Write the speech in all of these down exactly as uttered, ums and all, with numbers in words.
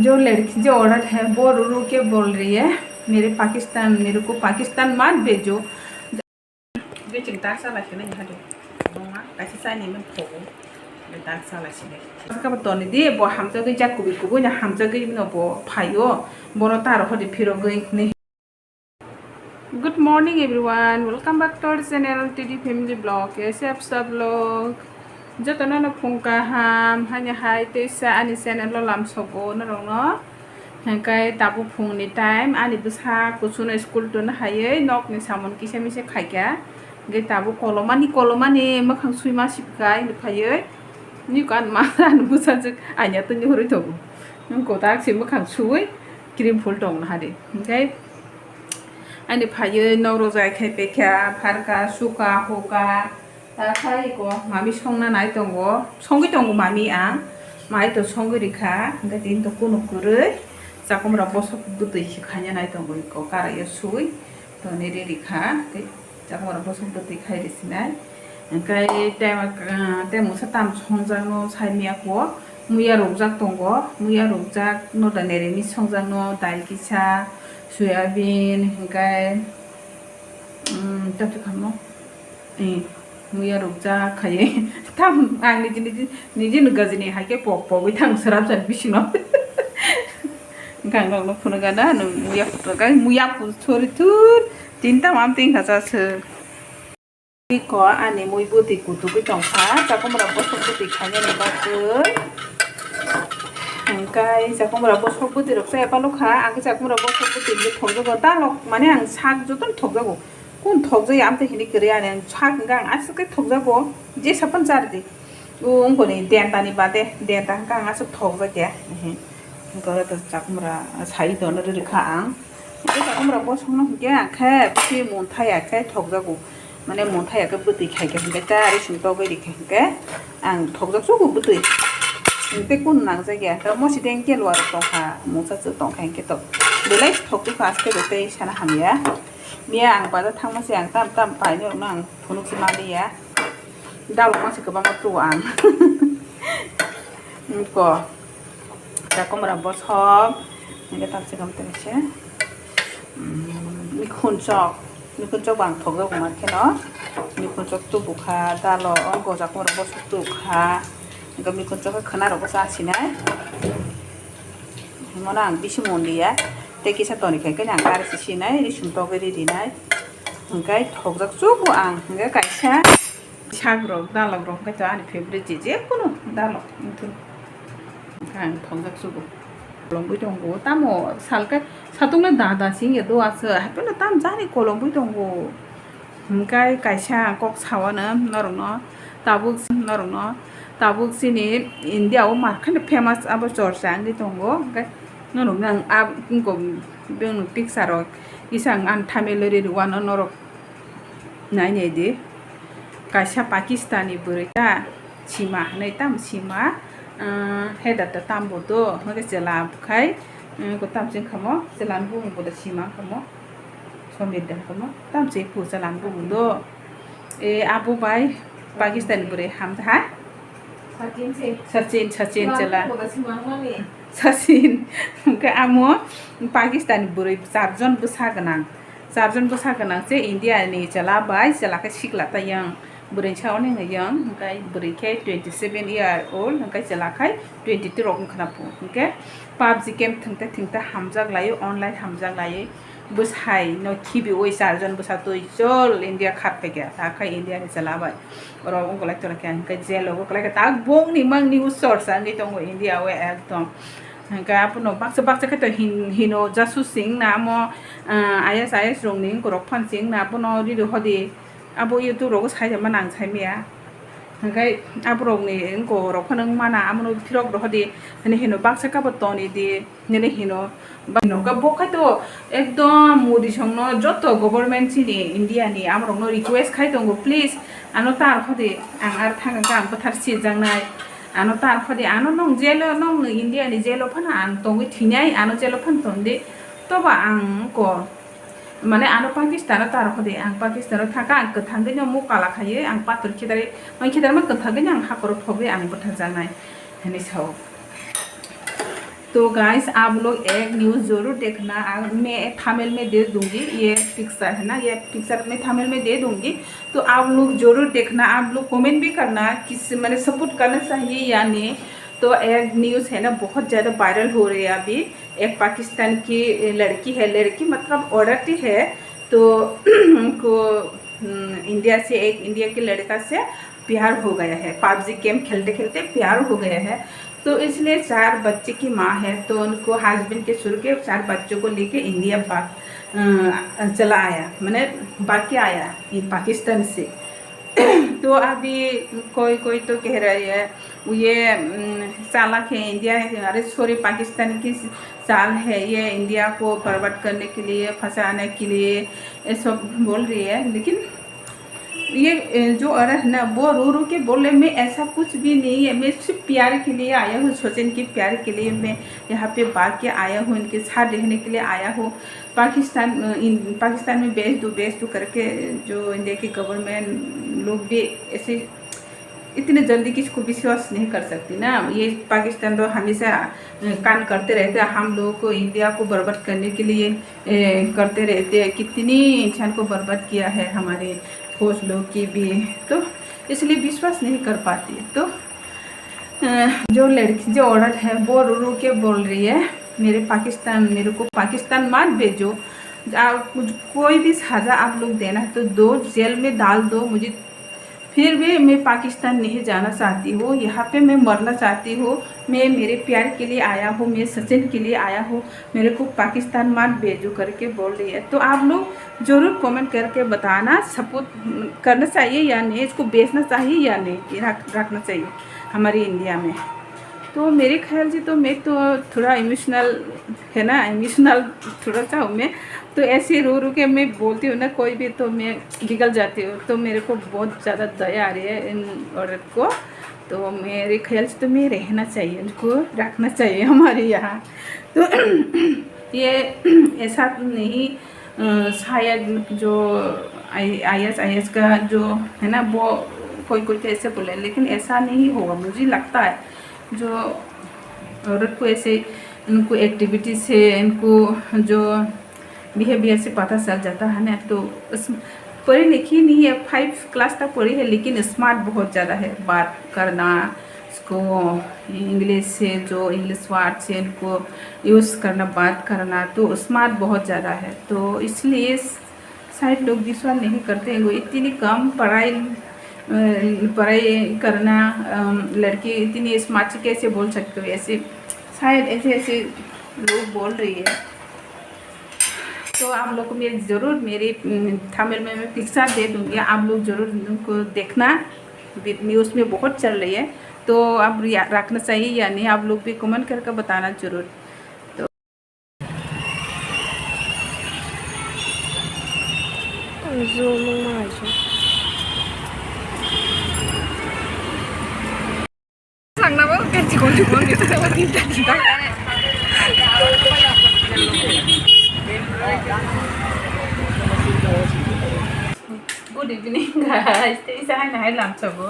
जो लड़की जो औरत है वो रो रो के बोल रही है, मेरे पाकिस्तान, मेरे को पाकिस्तान मत भेजो। Bini chwng ta chala khe nai hadu. Bongma kaisa chani man phogo. Be ta chala khe nai. Saka bo toni di bo hamjagwi jak kubui kubui na hamjagwi no bo phaio. Bono ta ro hodi phirogwi ni. Good morning everyone, welcome back to our channel T D Family Vlog, S F sa vlog. Jotono no phung kaham, hani hai teisa ani channel o lamsogo norokno. Hingkai tabuk phungni time, ani bwsa kuchuno school tuna haiwi nokni samung kisa misa khaikha. Hingkai tabuk kolomani, kolomani mwkhang suima sibkha, ini phaiwi. Ni kan ma ani bwsajwk anya twi hurwi tongo. Nwng kotak se mwkhang suwi cream phul tong nahadi. Hingkai ani phaiwi nok rojai khai pekha, pharka, suka, huka. Ta khai ko mami songna nai tongo, songwi tongo mami ang, mai to songwi rikha, hingke tini to kunu kwrwi, chakomra bosok bwtwi se khaina nai tongo, iko karaio sui, to nini rikha, tei chakomra bosok bwtwi khai risinai, hingke tei, tei mungsa tam songjakno saimya kho, muya rukjak tongo, muya rukjak no da nini songjakno dal kisa, soyabin, hingke. Umm, tei kamo, eh, muya rukjak khai, tam ang niji niji, niji nukha jini hai khe pok pogwi thang srap srap bisingo. Wngkha ang nokno phunukgana, nwng muya kuthuk khe, muya kuthuk thur, tinta mam tingkha cha swk. Iko ani mui bwtwi kutugwi tongkha, chakomra bosok bwtwi khainani bagwi. Hingkai chakomra bosok bwtwi rok se epalokha, ang khe chakomra bosok bwtwi hwnwi thokjago, dalok mane ang sak jotono thokjago. Kun thokjaya amtwi hinwi kwrwi ani ang sak hwnka ang aswk khe thokjago, jesa phano charidi. O wngkoni denta ni bade, denta hwnka ang aswk thokjakya. Hwnkhe oro to chakomra sai dono rwrwkha ang. Hwnkhe chakomra bosongno hwnkhe ang khe bisi munthai ya khe thokjago. Mane munthai ya khe bwtwi khai khe hwnkhe ta ari song togwi rikha hwnkhe ang thokjak sugo bwtwi. Hwnkhe kun nangjakya. Ta mosi deng khe luarok tongkha, mungsa chwk tongkha hwnkhe to. Belai thokjak kha aske de tei sana hamya. Miya ang bazar thangma se ang tam tam painwi rokno ang phunuk se manliya. Dalok mangsi kwbangma tuo ang. Ko chakomra bosok, hingke tamsi kam tengse. Mikhun chok, mikhun chok bang thokjak ma kheno. Mikhun chok tubu kha, dalok, o chakomra bosok tubu kha. Hingke mikhun chok khe khwna rok bwsa sinai. Himano ang bisi mon liya. Tei kisa toni khai khe ang kari si sinai, risum togwi ri rinai. Hingke thokjak chugo ang, hingke kaisa. Sagrok, dalokrok hwnkhe to ani favorite je, jekunu dalok wngthun. Hwnkhe ang thokjak sugo. Kolomwi tongo, tamo salkhe satung le da da singya do aswk, haiphano tam jani kolomwi tongo. Hwnkhe kaisa kok sawano norokno tabuk, norokno tabuk chini India o markheno famous abo chorsa wngwi tongo. Hwnkhe norokno ang a, wngkok picture rok kisa ang ani thamilwi rwano norok. Nai nai di, kaisa Pakistani bwrwi ta sima hinui tamo sima, ah, heda ta tambo do, hwnkhe chwla bukhai, um, ko tamching khamo, chwla ni bumung bo da sima khamo, Somir da khamo, tamching phu chwla ni bumung do. E, abo bai Pakistani bwrwi hamjakha. Sachin se. Sachin, Sachin chwla ni chwla. Bumung bo da sima mani. Sachin, hwnkhe amo Pakistani bwrwi charjon bwsa gwnang. Charjon bwsa gwnang se India ni chwla bai chwla khe sikla ta yang. Bwrwi sa oni yang, hwnkhe bwrwi khe twenty seven year old, hwnkhe chwla khai twenty two rok wngkha na phu. Hwnkhe pubji game thwngte thwngte hamjak lai, online hamjak lai. Bwsai no khibiui charjon bwsa twi chol India khat phaikha, ta khai India ni chwla bai. Oro wngkha lai chwla khe hwnkhe jail o wngkha lai khe ta bongni mangni usor sa wngwi tongo India o ekdom. Hwnkhe abono baksa baksa khe to hin-, hino jasu sing na amo, ah, I S, I S rokni wngkorok phan sing na abono riri hodi abo YouTube rogo sai tongma nang sai maya. Hwnkhe aborokni wngkorok phano wngmana amono phirok rohodi hinui hino baksa khe bo toni di hinui hino. Ba-, hino khe bo khai to ekdom Modi songno joto government chini India ni amorokno request khai tongo, please ano ta rohodi ang ar thang khe ang bwthar sijaknai. Ano ta rohodi, ano nwng jail o, nwng India ni jail o phano ang tongwi thwinai, ano jail o phano tongdi. Toba ang ko, mane ano Pakistan o ta rohodi, ang Pakistan o thangkha, ang kwthangwi no mukala khaiwi ang pator khidarwi, mang khidarma kwthangwi ang hakoro phobwi ang bwtharjaknai hinwi sao. तो गाइस, आप लोग एक न्यूज़ ज़रूर देखना। आ, मैं थंबनेल में दे दूंगी ये पिक्चर, है ना, ये पिक्चर मैं थंबनेल में दे दूंगी। तो आप लोग ज़रूर देखना, आप लोग कमेंट भी करना किस, मैंने सपोर्ट करना चाहिए या नहीं। तो एक न्यूज़ है ना, बहुत ज़्यादा वायरल हो रही है अभी। एक पाकिस्तान की लड़की है, लड़की मतलब औरत ही है, तो उनको, हम्म, इंडिया से, एक इंडिया के लड़का से प्यार हो गया है, पबजी गेम खेलते खेलते प्यार हो गया है। तो इसलिए चार बच्चे की माँ है, तो उनको हस्बैंड के छोड़ के चार बच्चों को लेके इंडिया भाग, अ, चला आया, मैंने भाग के आया ये पाकिस्तान से। तो अभी कोई कोई तो कह रही है, ये, उम, चालाक है इंडिया, अरे सॉरी, पाकिस्तान की चाल है ये, इंडिया को बर्बाद करने के लिए, फंसाने के लिए ये सब बोल रही है। लेकिन ये, ए, जो औरत है ना, वो रो रो के बोले, "मैं ऐसा कुछ भी नहीं है, मैं सिर्फ प्यार के लिए आया हूँ, सचिन के प्यार के लिए मैं यहाँ पे भाग के आया हूँ, इनके साथ रहने के लिए आया हूँ।" पाकिस्तान, अ, इन, पाकिस्तान में भेज दो, भेज दो करके जो इंडिया की गवर्नमेंट लोग भी ऐसे इतने जल्दी किसी को विश्वास नहीं कर सकती ना। ये पाकिस्तान तो हमेशा, अ, कांड करते रहते हैं, हम लोगों को, इंडिया को बर्बाद करने के लिए, अ, करते रहते हैं। कितनी इंसान को बर्बाद किया है हमारे फौज लोग की भी, तो इसलिए विश्वास नहीं कर पाती। तो, अ, जो लड़की, जो औरत है, वो रो रो के बोल रही है, "मेरे पाकिस्तान, मेरे को पाकिस्तान मत भेजो, आप मुझे कोई भी सजा आप लोग देना है तो दो, जेल में डाल दो मुझे, फिर भी मैं पाकिस्तान नहीं जाना चाहती हूँ, यहाँ पे मैं मरना चाहती हूँ। मैं मेरे प्यार के लिए आया हूँ, मैं सचिन के लिए आया हूँ, मेरे को पाकिस्तान मत भेजो," करके बोल रही है। तो आप लोग ज़रूर कमेंट करके बताना, सपोर्ट करना चाहिए या नहीं, इसको बेचना चाहिए या नहीं, कि रख, रखना चाहिए हमारे इंडिया में। तो मेरे ख्याल से तो मैं तो थोड़ा इमोशनल है ना, इमोशनल थोड़ा सा हूँ मैं, तो ऐसे रो रो के मैं बोलती हूँ ना कोई भी, तो मैं गिगल जाती हूँ। तो मेरे को बहुत ज़्यादा दया आ रही है इन औरत को। तो मेरे ख्याल से तो मैं रहना चाहिए, इनको रखना चाहिए हमारे यहाँ। तो ये ऐसा नहीं, अ, शायद जो आई, आईएएस, आईएएस का जो है ना, वो कोई कोई तो ऐसे बोले, लेकिन ऐसा नहीं होगा। मुझे लगता है जो औरत को ऐसे, इनको एक्टिविटी से, इनको जो बिहेवियर से पता चल जाता है ना। तो इस, पढ़ी लिखी नहीं है, फ़ाइव क्लास तक पढ़ी है, लेकिन स्मार्ट बहुत ज़्यादा है। बात करना, इसको इंग्लिश से, जो इंग्लिश वर्ड से इनको यूज़ करना, बात करना, तो स्मार्ट बहुत ज़्यादा है। तो इसलिए शायद लोग विश्वास नहीं करते हैं, वो इतनी कम पढ़ाई, अ, पढ़ाई करना, अम, लड़की इतनी स्मार्ट से कैसे बोल सकते हो ऐसे, शायद ऐसे ऐसे लोग बोल रही है। तो आप लोग को मैं ज़रूर मेरी, अम, थंबनेल में मैं पिक्चर दे दूँगी, आप लोग ज़रूर उनको देखना, न्यूज़ में बहुत चल रही है। तो अब रिया-, रखना चाहिए या नहीं, आप लोग भी कमेंट करके बताना ज़रूर। तो Zoom wng ma hai se. Sangnabo, khe chikon chikon, khe chikon chikon. Good evening, guys. Tei isa hai nahai lamsogo.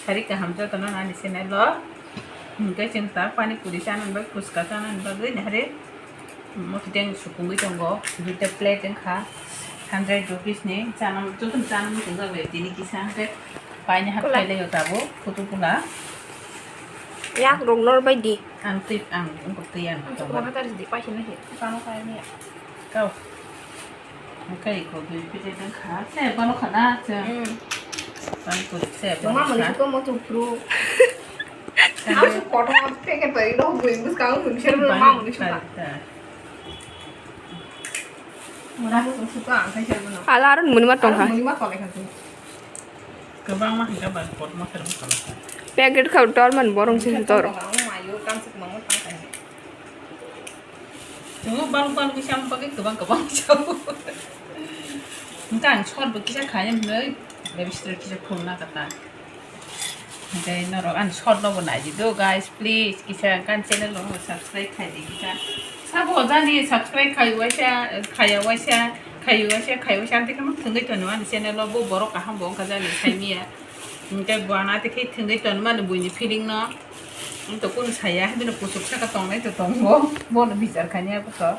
Sari kaham jotono nani channel o. Hwnkhe chwng ta pani puri chanani bagwi, phuchka chanani bagwi nahari. Motideng supungwi tongo, duita plate wngkha hundred rupees ni, chanam, jotono chanamwi tongjak bai tini kisa, hwnkhe paini hap khailai o tabuk, photo pula. Yak rok nor bai di. Ang twi, ang wngkok twi ang. Ang tongo. Chukma hatar di, paisa nai. Tamo kaya niya. Kau. Hwnkhe iko dui packet wngkha, se bono khana se. Hmm. Pani puri se bono. Tongma mani kha. Siko mo tu pro. Ang se kotor packet bai rok bui bwskango bui se ma mani suka. Mura se suka ang khai se bono. Ala aron muni ma tongkha. Aron muni ma tongkha. Kwbangma hwnkhe ba kotorma khe rwkha. Packet kha tor man borong se tor. Ang mayo tang se kwbangma tang khai. Tongo balok balok kisa ang bagwi kwbang kwbang sao. Hwnkhe ang short bo kisa khai hwnwi, baby sister kisa khulna kata. Hwnkhe norok ang short no bo nai di do guys, please kisa ang ani channel no subscribe khai di kisa. Sabo jani subscribe khai waisa, khaya waisa, khai waisa, khai waisa, ang tei khe thwngwi tongo ani channel o, bo borok kaham bo wngkha jani saimanya. Hwnkhe bo ano tei khe thwngwi tonmani buini feeling no. Ang to kunu saya, bini kusuk saka tongnai to tongo. Bono bichar khaini abo to.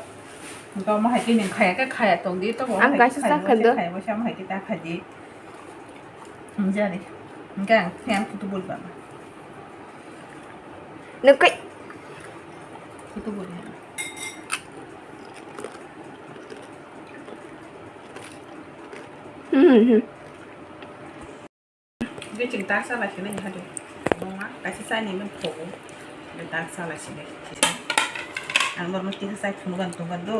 Ang to omo hai khe nung khaya khe khaya tong di, to bo Ang hai khe kaisa khaya sak bo khan se do. Khaya bo se omo hai khe ta kha di. Hwnjani. Hwnkhe ang fan kutu bul ba. Nung kai. Kutu bul. Hmm, hmm. Hwnkhe chwng ta chala khe nai hado. Bongma kaisa chani mani phogo. Hwnkhe ta chala khe nai kisa. Ang norok kisa chai phunukgani tongkha do.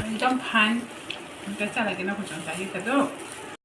Ekdom phan. Hwnkhe chala khe nai hwchang chai kha do.